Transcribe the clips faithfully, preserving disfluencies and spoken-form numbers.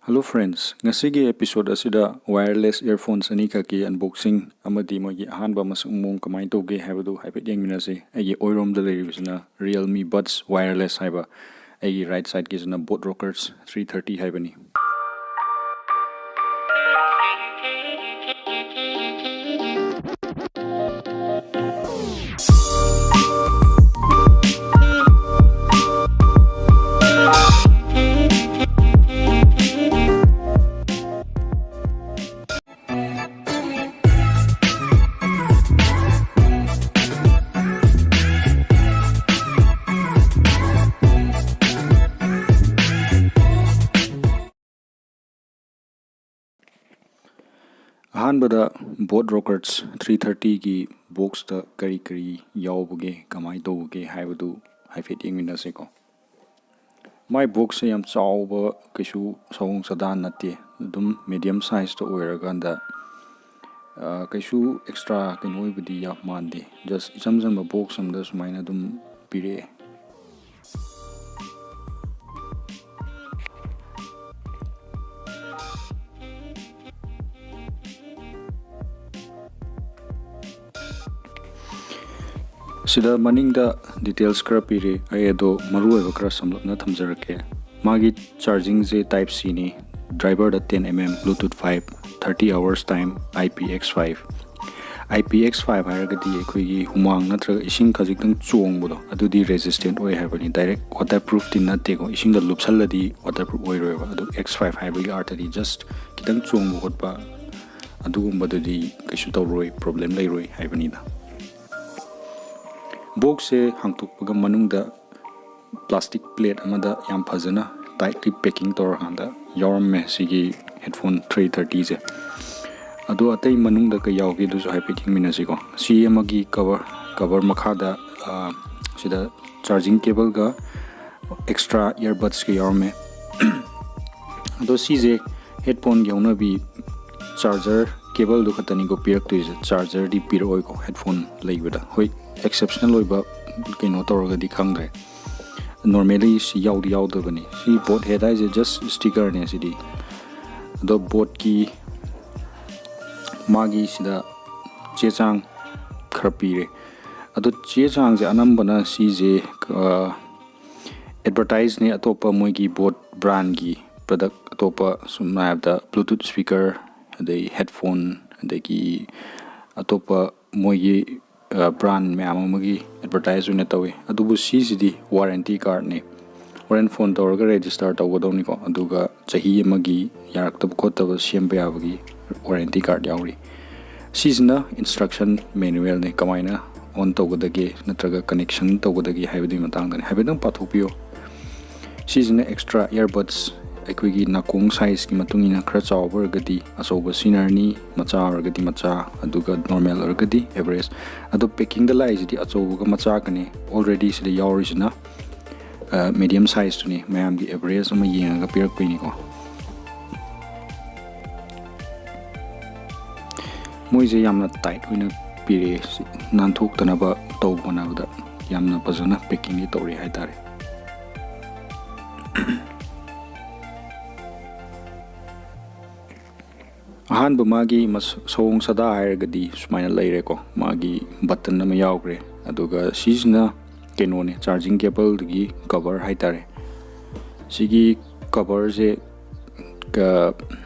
Hello friends, ꯉꯁꯤꯒꯤ episode ꯑꯁꯤꯗ wireless earphones ꯑꯅꯤꯈꯛꯀꯤ unboxing ꯑꯃꯗꯤ ꯃꯣꯏꯒꯤ ꯑꯍꯥꯟꯕ ꯃꯁꯛ ꯃꯑꯣꯡ ꯀꯃꯥꯏꯅ ꯇꯧꯒꯦ ꯍꯥꯏꯕꯗꯨ ꯍꯥꯏꯐꯦꯠ ꯌꯦꯡꯃꯤꯟꯅꯁꯤ꯫ ꯑꯩꯒꯤ ꯑꯣꯏꯔꯣꯝꯗ ꯂꯩꯔꯤꯕꯁꯤꯅ Realme Buds Wireless ꯍꯥꯏꯕ, ꯑꯩꯒꯤ right sideꯀꯤꯁꯤꯅ Boat Rockers three thirty ꯍꯥꯏꯕꯅꯤ꯫ ꯑꯍꯥꯟꯕꯗ Boat Rockers three thirtyꯒꯤ boxꯇ ꯀꯔꯤ ꯀꯔꯤ ꯌꯥꯎꯕꯒꯦ, ꯀꯃꯥꯏꯅ ꯇꯧꯕꯒꯦ ꯍꯥꯏꯕꯗꯨ ꯍꯥꯏꯐꯦꯠ ꯌꯦꯡꯃꯤꯟꯅꯁꯤꯀꯣ꯫ ꯃꯥꯏ boxꯁꯦ ꯌꯥꯝ ꯆꯥꯎꯕ, ꯀꯩꯁꯨ ꯁꯑꯣꯡ ꯁꯥꯗꯥ ꯅꯠꯇꯦ, ꯑꯗꯨꯝ medium sizeꯇ ꯑꯣꯏꯔꯀꯥꯟꯗ, ꯑ, ꯀꯩꯁꯨ extra ꯀꯩꯅꯣ ꯑꯣꯏꯕꯗꯤ ꯌꯥꯝ ꯃꯥꯟꯗꯦ꯫ Just ꯏꯆꯝ ꯆꯝꯕ box ꯑꯃꯗ ꯁꯨꯃꯥꯏꯅ ꯑꯗꯨꯝ ꯄꯤꯔꯛꯑꯦ꯫ ꯁꯤꯗ ꯃꯅꯤꯡꯗ details ꯈꯔ ꯄꯤꯔꯤ, ꯑꯩ ꯑꯗꯣ ꯃꯔꯨꯑꯣꯏꯕ ꯈꯔ ꯁꯝꯂꯞꯅ ꯊꯝꯖꯔꯛꯀꯦ꯫ ꯃꯥꯒꯤ chargingꯁꯦ Type Cꯅꯤ, driverꯗ ten mm, Bluetooth five, thirty hours time, I P X five꯫ I P X five ꯍꯥꯏꯔꯒꯗꯤ ꯑꯩꯈꯣꯏꯒꯤ ꯍꯨꯃꯥꯡ ꯅꯠꯇ꯭ꯔꯒ ꯏꯁꯤꯡ ꯈꯖꯤꯛꯇꯪ ꯆꯣꯡꯕꯗꯣ, ꯑꯗꯨꯗꯤ resistant ꯑꯣꯏ ꯍꯥꯏꯕꯅꯤ꯫ Direct waterproofꯇꯤ ꯅꯠꯇꯦꯀꯣ, ꯏꯁꯤꯡꯗ ꯂꯨꯞꯁꯜꯂꯗꯤ waterproof ꯑꯣꯏꯔꯣꯏꯕ꯫ ꯑꯗꯨ X five ꯍꯥꯏꯕꯒꯤ ꯑꯥꯔꯊꯗꯤ just ꯈꯤꯇꯪ ꯆꯣꯡꯕ ꯈꯣꯠꯄ ꯑꯗꯨꯒꯨꯝꯕꯗꯨꯗꯤ ꯀꯩꯁꯨ ꯇꯧꯔꯣꯏ, problem ꯂꯩꯔꯣꯏ ꯍꯥꯏꯕꯅꯤꯗ꯫ Boxꯁꯦ ꯍꯥꯡꯇꯣꯛꯄꯒ ꯃꯅꯨꯡꯗ plastic plate ꯑꯃꯗ ꯌꯥꯝ ꯐꯖꯅ tightly packing ꯇꯧꯔꯀꯥꯟꯗ ꯌꯥꯎꯔꯝꯃꯦ ꯁꯤꯒꯤ headphone three thirtyꯁꯦ꯫ ꯑꯗꯣ ꯑꯇꯩ ꯃꯅꯨꯡꯗ ꯀꯩ ꯌꯥꯎꯒꯦꯗꯨꯁꯨ ꯍꯥꯏꯐꯦꯠ ꯌꯦꯡꯃꯤꯟꯅꯁꯤꯀꯣ꯫ ꯁꯤ ꯑꯃꯒꯤ cover, cover ꯃꯈꯥꯗ, ꯑ, ꯁꯤꯗ charging cableꯒ extra earbudsꯀ ꯌꯥꯎꯔꯝꯃꯦ꯫ ꯑꯗꯣ ꯁꯤꯁꯦ headphoneꯒꯤ ꯍꯧꯅꯕꯤ charger cableꯗꯨ ꯈꯛꯇꯅꯤꯀꯣ ꯄꯤꯔꯛꯇꯣꯏꯁꯦ, chargerꯗꯤ ꯄꯤꯔꯛꯑꯣꯏꯀꯣ headphone ꯂꯩꯕꯗ꯫ ꯍꯣꯏ, exceptional ꯑꯣꯏꯕ ꯀꯩꯅꯣ ꯇꯧꯔꯒꯗꯤ ꯈꯪꯗ꯭ꯔꯦ꯫ normally ꯁꯤ ꯌꯥꯎꯗꯤ ꯌꯥꯎꯗꯕꯅꯤ꯫ ꯁꯤ board head ꯍꯥꯏꯁꯦ just sticker ꯅꯦ ꯁꯤꯗꯤ꯫ ꯑꯗꯣ board ꯀꯤ ꯃꯥꯒꯤ ꯁꯤꯗ ꯆꯦ ꯆꯥꯡ ꯈꯔ ꯄꯤꯔꯦ꯫ ꯑꯗꯣ ꯆꯦ ꯆꯥꯡꯁꯦ ꯑꯅꯝꯕꯅ ꯁꯤꯁꯦ, ꯑ, advertise ꯅꯦ, ꯑꯇꯣꯞꯄ ꯃꯣꯏꯒꯤ board brand ꯀꯤ product ꯑꯇꯣꯞꯄ, ꯁꯝꯅ ꯍꯥꯏꯔꯕꯗ Bluetooth speaker, ꯑꯗꯩ headphone, ꯑꯗꯒꯤ ꯑꯇꯣꯞꯄ ꯃꯣꯏꯒꯤ, ꯑ, brand ꯃꯌꯥꯝ ꯑꯃꯒꯤ advertise ꯑꯣꯏꯅ ꯇꯧꯏ꯫ ꯑꯗꯨꯕꯨ ꯁꯤꯁꯤꯗꯤ warranty card ꯅꯦ꯫ ꯍꯣꯔꯦꯟ phone ꯇꯧꯔꯒ register ꯇꯧꯒꯗꯧꯅꯤꯀꯣ꯫ ꯑꯗꯨꯒ ꯆꯍꯤ ꯑꯃꯒꯤ ꯌꯥꯔꯛꯇꯕ ꯈꯣꯠꯇꯕ ꯁꯦꯝꯕ ꯌꯥꯕꯒꯤ warranty card ꯌꯥꯎꯔꯤ꯫ ꯁꯤꯁꯤꯅ instruction manual ꯅꯦ, ꯀꯃꯥꯏꯅ on ꯇꯧꯒꯗꯒꯦ ꯅꯠꯇ꯭ꯔꯒ connection ꯇꯧꯒꯗꯒꯦ ꯍꯥꯏꯕꯗꯨꯒꯤ ꯃꯇꯥꯡꯗꯅꯤ꯫ ꯍꯥꯏꯐꯦꯠꯇꯪ ꯄꯥꯊꯣꯛꯄꯤꯌꯣ꯫ ꯁꯤꯁꯤꯅ extra earbuds, ꯑꯩꯈꯣꯏꯒꯤ ꯅꯥꯀꯣꯡ size ꯀꯤ ꯃꯇꯨꯡ ꯏꯟꯅ ꯈꯔ ꯆꯥꯎꯕ ꯑꯣꯏꯔꯒꯗꯤ ꯑꯆꯧꯕ ꯁꯤꯖꯤꯟꯅꯔꯅꯤ, ꯃꯆꯥ ꯑꯣꯏꯔꯒꯗꯤ ꯃꯆꯥ, ꯑꯗꯨꯒ normal ꯑꯣꯏꯔꯒꯗꯤ average꯫ ꯑꯗꯣ packing ꯗ ꯂꯥꯛꯏꯁꯤꯗꯤ ꯑꯆꯧꯕꯒ ꯃꯆꯥꯒꯅꯤ꯫ Already ꯁꯤꯗ ꯌꯥꯎꯔꯤꯁꯤꯅ, ꯑ, medium size ꯇꯨꯅꯤ, ꯃꯌꯥꯝꯒꯤ average ꯑꯃ ꯌꯦꯡꯉꯒ ꯄꯤꯔꯛꯄꯩꯅꯤꯀꯣ꯫ ꯃꯣꯏꯁꯦ ꯌꯥꯝꯅ tight ꯑꯣꯏꯅ ꯄꯤꯔꯛꯑꯦ, ꯁꯤ ꯅꯥꯟꯊꯣꯛꯇꯅꯕ ꯇꯧꯕ ꯍꯣꯠꯅꯕꯗ ꯌꯥꯝꯅ ꯐꯖꯅ packing ꯗꯤ ꯇꯧꯔꯦ ꯍꯥꯏꯇꯥꯔꯦ꯫ ꯑꯍꯥꯟꯕ ꯃꯥꯒꯤ ꯃꯁ-, ꯁꯑꯣꯡ ꯁꯥꯗꯥ ꯍꯥꯏꯔꯒꯗꯤ ꯁꯨꯃꯥꯏꯅ ꯂꯩꯔꯦꯀꯣ꯫ ꯃꯥꯒꯤ button ꯑꯃ ꯌꯥꯎꯈ꯭ꯔꯦ, ꯑꯗꯨꯒ ꯁꯤꯁꯤꯅ ꯀꯩꯅꯣꯅꯦ, charging cable ꯗꯨꯒꯤ cover ꯍꯥꯏꯇꯥꯔꯦ꯫ ꯁꯤꯒꯤ cover ꯁꯦ, ꯑ,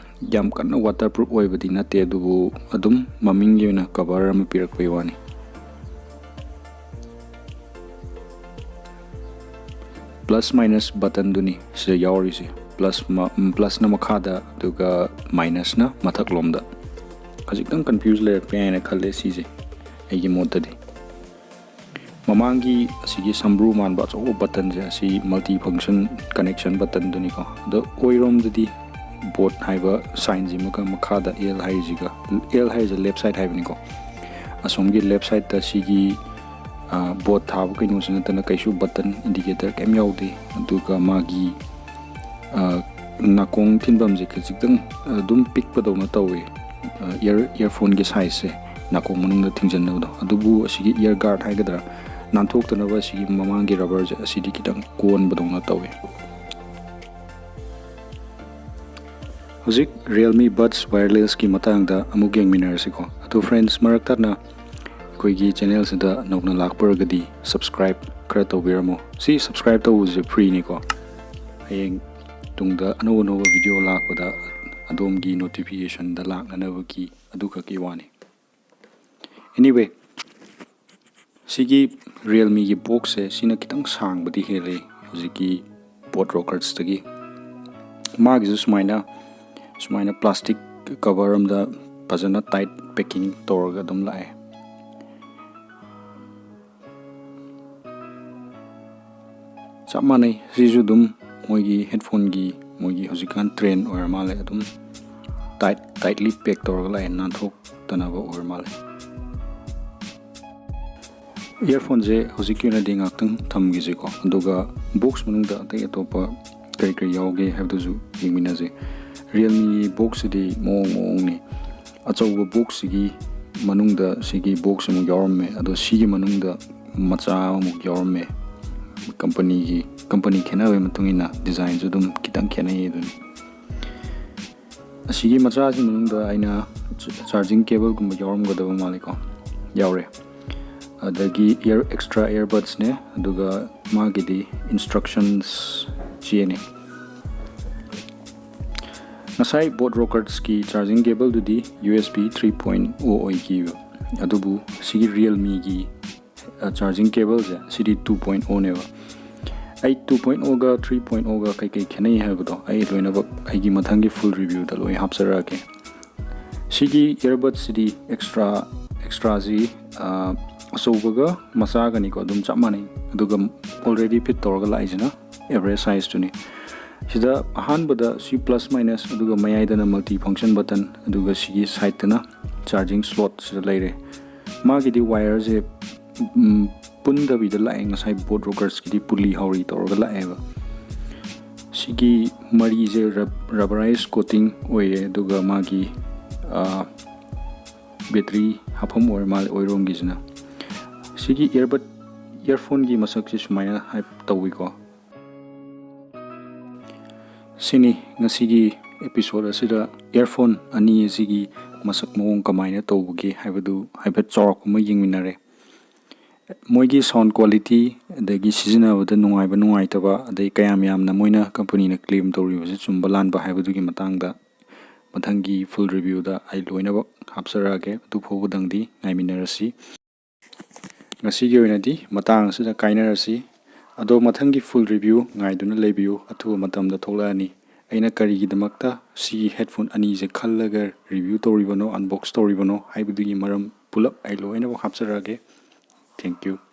ꯌꯥꯝ ꯀꯟꯅ waterproof ꯑꯣꯏꯕꯗꯤ ꯅꯠꯇꯦ, ꯑꯗꯨꯕꯨ ꯑꯗꯨꯝ ꯃꯃꯤꯡꯒꯤ ꯑꯣꯏꯅ cover ꯑꯃ ꯄꯤꯔꯛꯄꯩ ꯋꯥꯅꯤ꯫ Plus minus button ꯗꯨꯅꯤ ꯁꯤꯗ ꯌꯥꯎꯔꯤꯁꯦ꯫ Plus ꯃ-, plus ꯅ ꯃꯈꯥꯗ, ꯑꯗꯨꯒ minus ꯅ ꯃꯊꯛꯂꯣꯝꯗ꯫ ꯈꯖꯤꯛꯇꯪ confuse ꯂꯩꯔꯛꯄ ꯌꯥꯏꯅ ꯈꯜꯂꯦ ꯁꯤꯁꯦ, ꯑꯩꯒꯤ ꯃꯣꯠꯇꯗꯤ꯫ ꯃꯃꯥꯡꯒꯤ ꯑꯁꯤꯒꯤ ꯁꯝꯕ꯭ꯔꯨ ꯃꯥꯟꯕ ꯑꯆꯧꯕ button ꯁꯦ, ꯑꯁꯤ multi function connection button ꯗꯨꯅꯤꯀꯣ꯫ ꯑꯗꯣ ꯑꯣꯏꯔꯣꯝꯗꯗꯤ board ꯍꯥꯏꯕ sign ꯁꯤꯃꯒ ꯃꯈꯥꯗ L ꯍꯥꯏꯔꯤꯁꯤꯒ, L ꯍꯥꯏꯔꯤꯁꯦ left side ꯍꯥꯏꯕꯅꯤꯀꯣ꯫ ꯑꯁꯣꯝꯒꯤ left side ꯇ ꯁꯤꯒꯤ, ꯑ, board ꯊꯥꯕ ꯀꯩꯅꯣꯁꯤ ꯅꯠꯇꯅ ꯀꯩꯁꯨ button indicator ꯀꯩꯝ ꯌꯥꯎꯗꯦ꯫ ꯑꯗꯨꯒ ꯃꯥꯒꯤ, ꯑ, ꯅꯥꯀꯣꯡ ꯊꯤꯟꯐꯝꯁꯦ ꯈꯖꯤꯛꯇꯪ ꯑꯗꯨꯝ ꯄꯤꯛꯄꯗꯧꯅ ꯇꯧꯋꯦ꯫ ꯑ, ear-, earphone ꯒꯤ size ꯁꯦ, ꯅꯥꯀꯣꯡ ꯃꯅꯨꯡꯗ ꯊꯤꯡꯖꯤꯟꯅꯕꯗꯣ꯫ ꯑꯗꯨꯕꯨ ꯑꯁꯤꯒꯤ ear guard ꯍꯥꯏꯒꯗ꯭ꯔꯥ, ꯅꯥꯟꯊꯣꯛꯇꯅꯕ ꯑꯁꯤꯒꯤ ꯃꯃꯥꯡꯒꯤ rubberꯁꯦ ꯑꯁꯤꯗꯤ ꯈꯤꯇꯪ ꯀꯣꯟꯕꯗꯧꯅ ꯇꯧꯋꯤ꯫ ꯍꯧꯖꯤꯛ Realme Buds Wirelessꯀꯤ ꯃꯇꯥꯡꯗ ꯑꯃꯨꯛ ꯌꯦꯡꯃꯤꯟꯅꯔꯁꯤꯀꯣ꯫ ꯑꯗꯣ friends, ꯃꯔꯛ ꯊꯠꯅ ꯑꯩꯈꯣꯏꯒꯤ channelꯁꯤꯗ ꯅꯧꯅ ꯂꯥꯛꯄ ꯑꯣꯏꯔꯒꯗꯤ subscribe ꯈꯔ ꯇꯧꯕꯤꯔꯝꯃꯣ꯫ ꯁꯤ subscribe ꯇꯧꯕꯁꯦ freeꯅꯤꯀꯣ꯫ ꯍꯌꯦꯡ ꯇꯨꯡꯗ ꯑꯅꯧ ꯑꯅꯧꯕ video ꯂꯥꯛꯄꯗ ꯑꯗꯣꯝꯒꯤ notificationꯗ ꯂꯥꯛꯅꯅꯕꯒꯤ ꯑꯗꯨꯈꯛꯀꯤ ꯋꯥꯅꯤ꯫ Anyway, ꯁꯤꯒꯤ Realmeꯒꯤ boxꯁꯦ ꯁꯤꯅ ꯈꯤꯇꯪ ꯁꯥꯡꯕꯗꯤ ꯍꯦꯜꯂꯤ ꯍꯧꯖꯤꯛꯀꯤ Boat Rockersꯇꯒꯤ꯫ ꯃꯥꯒꯤꯁꯨ ꯁꯨꯃꯥꯏꯅ ꯁꯨꯃꯥꯏꯅ plastic cover ꯑꯝꯗ ꯐꯖꯅ tight packing ꯇꯧꯔꯒ ꯑꯗꯨꯝ ꯂꯥꯛꯑꯦ꯫ ꯆꯞ ꯃꯥꯟꯅꯩ꯫ ꯁꯤꯁꯨ ꯑꯗꯨꯝ ꯃꯣꯏꯒꯤ headphoneꯒꯤ, ꯃꯣꯏꯒꯤ ꯍꯧꯖꯤꯛꯀꯥꯟ trend ꯑꯣꯏꯔ ꯃꯥꯜꯂꯦ, ꯑꯗꯨꯝ tight, tightly pack ꯇꯧꯔꯒ ꯂꯥꯛꯑꯦ, ꯅꯥꯟꯊꯣꯛꯇꯅꯕ ꯑꯣꯏꯔ ꯃꯥꯜꯂꯦ꯫ Earphoneꯁꯦ ꯍꯧꯖꯤꯛꯀꯤ ꯑꯣꯏꯅꯗꯤ ꯉꯥꯛꯇꯪ ꯊꯝꯈꯤꯁꯤꯀꯣ, ꯑꯗꯨꯒ box ꯃꯅꯨꯡꯗ ꯑꯇꯩ ꯑꯇꯣꯞꯄ ꯀꯔꯤ ꯀꯔꯤ ꯌꯥꯎꯒꯦ ꯍꯥꯏꯕꯗꯨꯁꯨ ꯌꯦꯡꯃꯤꯟꯅꯁꯦ꯫ Realmeꯒꯤ boxꯁꯤꯗꯤ ꯃꯑꯣꯡ ꯃꯑꯣꯡꯅꯤ꯫ ꯑꯆꯧꯕ boxꯁꯤꯒꯤ ꯃꯅꯨꯡꯗ ꯁꯤꯒꯤ box ꯑꯃꯨꯛ ꯌꯥꯎꯔꯝꯃꯦ, ꯑꯗꯣ ꯁꯤꯒꯤ ꯃꯅꯨꯡꯗ ꯃꯆꯥ ꯑꯃꯨꯛ ꯌꯥꯎꯔꯝꯃꯦ꯫ Companyꯒꯤ, company ꯈꯦꯠꯅꯕꯒꯤ ꯃꯇꯨꯡ ꯏꯟꯅ designꯁꯨ ꯑꯗꯨꯝ ꯈꯤꯇꯪ ꯈꯦꯠꯅꯩ ꯑꯗꯨꯅꯤ꯫ ꯑꯁꯤꯒꯤ ꯃꯆꯥꯁꯤ ꯃꯅꯨꯡꯗ ꯑꯩꯅ charging cableꯒꯨꯝꯕ ꯌꯥꯎꯔꯝꯒꯗꯕ ꯃꯥꯜꯂꯤꯀꯣ꯫ ꯌꯥꯎꯔꯦ꯫ ꯑꯗꯒꯤ ear, extra earbudsꯅꯦ, ꯑꯗꯨꯒ ꯃꯥꯒꯤꯗꯤ instructions ꯆꯦꯅꯤ꯫ ꯉꯁꯥꯏ Boat Rockersꯀꯤ charging cableꯗꯨꯗꯤ USB three point oh ꯑꯣꯏꯈꯤꯕ, ꯑꯗꯨꯕꯨ ꯁꯤꯒꯤ Realmeꯒꯤ, ꯑ, charging cableꯁꯦ ꯁꯤꯗꯤ two point ohꯅꯦꯕ꯫ ꯑꯩ two point ohꯒ three point ohꯒ ꯀꯩꯀꯩ ꯈꯦꯠꯅꯩ ꯍꯥꯏꯕꯗꯣ ꯑꯩ ꯂꯣꯏꯅꯃꯛ ꯑꯩꯒꯤ ꯃꯊꯪꯒꯤ full reviewꯗ ꯂꯣꯏ ꯍꯥꯞꯆꯔꯛꯑꯒꯦ꯫ ꯁꯤꯒꯤ earbudsꯁꯤꯗꯤ extra, extraꯁꯤ, ꯑ, ꯑꯆꯧꯕꯒ ꯃꯆꯥꯒꯅꯤꯀꯣ, ꯑꯗꯨꯝ ꯆꯞ ꯃꯥꯟꯅꯩ꯫ ꯑꯗꯨꯒ already fit ꯇꯧꯔꯒ ꯂꯥꯛꯏꯁꯤꯅ average sizeꯇꯨꯅꯤ꯫ ꯁꯤꯗ ꯑꯍꯥꯟꯕꯗ ꯁꯤ plus minus, ꯑꯗꯨꯒ ꯃꯌꯥꯏꯗꯅ multi function button, ꯑꯗꯨꯒ ꯁꯤꯒꯤ sideꯇꯅ charging slot ꯁꯤꯗ ꯂꯩꯔꯦ꯫ ꯃꯥꯒꯤꯗꯤ wireꯁꯦ, ꯎꯝ, ꯄꯨꯟꯗꯕꯤꯗ ꯂꯥꯛꯑꯦ꯫ ꯉꯁꯥꯏ Boat Rockersꯀꯤꯗꯤ ꯄꯨꯂꯤ ꯍꯥꯎꯔꯤ ꯇꯧꯔꯒ ꯂꯥꯛꯑꯦꯕ꯫ ꯁꯤꯒꯤ ꯃꯔꯤꯁꯦ rub-, rubberized coating ꯑꯣꯏꯌꯦ, ꯑꯗꯨꯒ ꯃꯥꯒꯤ, ꯑ, battery ꯍꯥꯞꯐꯝ ꯑꯣꯏꯔ ꯃꯥꯜꯂꯦ ꯑꯣꯏꯔꯣꯝꯒꯤꯁꯤꯅ꯫ ꯁꯤꯒꯤ earbud ꯏꯌꯥꯔꯐꯣꯟꯒꯤ ꯃꯁꯛꯁꯤ ꯁꯨꯃꯥꯏꯅ ꯍꯥꯏꯞ ꯇꯧꯏꯀꯣ꯫ ꯁꯤꯅꯤ ꯉꯁꯤꯒꯤ ꯑꯦꯄꯤꯁꯣꯗ ꯑꯁꯤꯗ ꯏꯌꯥꯔꯐꯣꯟ ꯑꯅꯤ ꯑꯁꯤꯒꯤ ꯃꯁꯛ ꯃꯑꯣꯡ ꯀꯃꯥꯏꯅ ꯇꯧꯕꯒꯦ ꯍꯥꯏꯕꯗꯨ ꯍꯥꯏꯐꯦꯠ ꯆꯥꯎꯔꯥꯛꯄ ꯑꯃ ꯌꯦꯡꯃꯤꯟꯅꯔꯦ꯫ ꯃꯣꯏꯒꯤ ꯁꯥꯎꯟ ꯀ꯭ꯋꯥꯂꯤꯇꯤ, ꯑꯗꯒꯤ ꯁꯤꯖꯤꯟꯅꯕꯗ ꯅꯨꯡꯉꯥꯏꯕ ꯅꯨꯡꯉꯥꯏꯇꯕ, ꯑꯗꯩ ꯀꯌꯥꯝ ꯌꯥꯝꯅ ꯃꯣꯏꯅ ꯀꯝꯄꯅꯤꯅ ꯀ꯭ꯂꯦꯝ ꯇꯧꯔꯤꯕꯁꯤ ꯆꯨꯝꯕ ꯂꯥꯟꯕ ꯍꯥꯏꯕꯗꯨꯒꯤ ꯃꯇꯥꯡꯗ ꯃꯊꯪꯒꯤ ꯐꯨꯜ ꯔꯤꯚ꯭ꯌꯨꯗ ꯑꯩ ꯂꯣꯏꯅꯃꯛ ꯍꯥꯞꯆꯔꯛꯑꯒꯦ꯫ ꯑꯗꯨ ꯐꯥꯎꯕꯗꯪꯗꯤ ꯉꯥꯏꯃꯤꯟꯅꯔꯁꯤ꯫ ꯉꯁꯤꯒꯤ ꯑꯣꯏꯅꯗꯤ ꯃꯇꯥꯡ ꯑꯁꯤꯗ ꯀꯥꯏꯅꯔꯁꯤ꯫ ꯑꯗꯣ ꯃꯊꯪꯒꯤ ꯐꯨꯜ ꯔꯤꯚ꯭ꯌꯨ ꯉꯥꯏꯗꯨꯅ ꯂꯩꯕꯤꯌꯨ, ꯑꯊꯨꯕ ꯃꯇꯝꯗ ꯊꯣꯛꯂꯛꯑꯅꯤ꯫ ꯑꯩꯅ ꯀꯔꯤꯒꯤꯗꯃꯛꯇ ꯁꯤꯒꯤ ꯍꯦꯠꯐꯣꯟ ꯑꯅꯤꯁꯦ ꯈꯜꯂꯒ ꯔꯤꯚ꯭ꯌꯨ ꯇꯧꯔꯤꯕꯅꯣ, ꯑꯟꯕꯣꯛꯁ ꯇꯧꯔꯤꯕꯅꯣ ꯍꯥꯏꯕꯗꯨꯒꯤ ꯃꯔꯝ ꯄꯨꯂꯞ ꯑꯩ ꯂꯣꯏꯅꯃꯛ ꯍꯥꯞꯆꯔꯛꯑꯒꯦ꯫ Thank you꯫